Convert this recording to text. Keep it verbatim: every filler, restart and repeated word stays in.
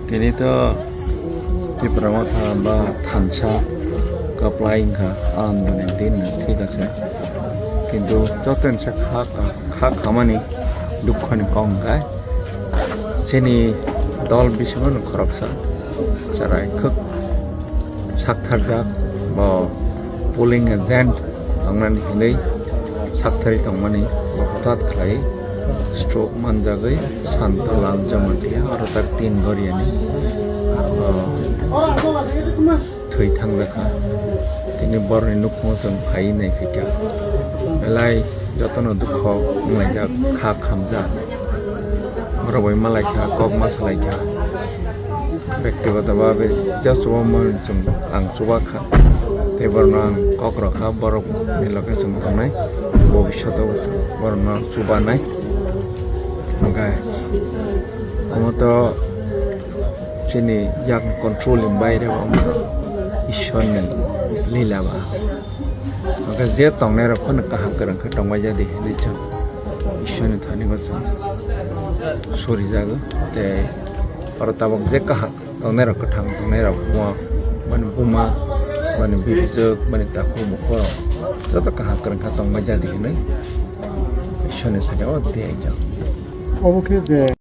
Tini to Tipra Motha ba thansa kwplai wngkha, ang boni din no thik ase, kintu joto ni sa kha, kha, kha khamani dukho ni kok hwnkhe chini dol bisingo no khoroksa chwrai khwk saktharjak, bo polling agent tongnani hinwi sakthari tongmani bo hwtat khlai stroke manjagwi Santolal Jamatia oro tak tin goriani, ah, thwi thangjakha. Tini borokni nukhungo chwng phaiwi naiphaikha. Belai jotono dukho wnglaijak, kha khamjak. Borok bai malaikha, kok ma salaikha. Bektigoto babe je chubamani chwng ang chubakha. Tei borokno ang kok rwkha, borokni loge chwng tongnai. Bobishoto bo chwng borokno chubanai. Hwnkhe omo to chini yak control ni baire o, omo to Ishwarni lila ba. Hwnkhe je tongnai rok phano kaham kwrwng khe tongbai jadi hinwi chwng Ishwarni thani bo chwng sorijago. Tei oro tabuk je kaham tongnai rok, kwthang tongnai rok, bo bani buma, bani bijwk, bani takhuk bukhuk rok joto kaham kwrwng khe tongbai jadi hinwi Ishwarni thani o tei chwng. Obo khe je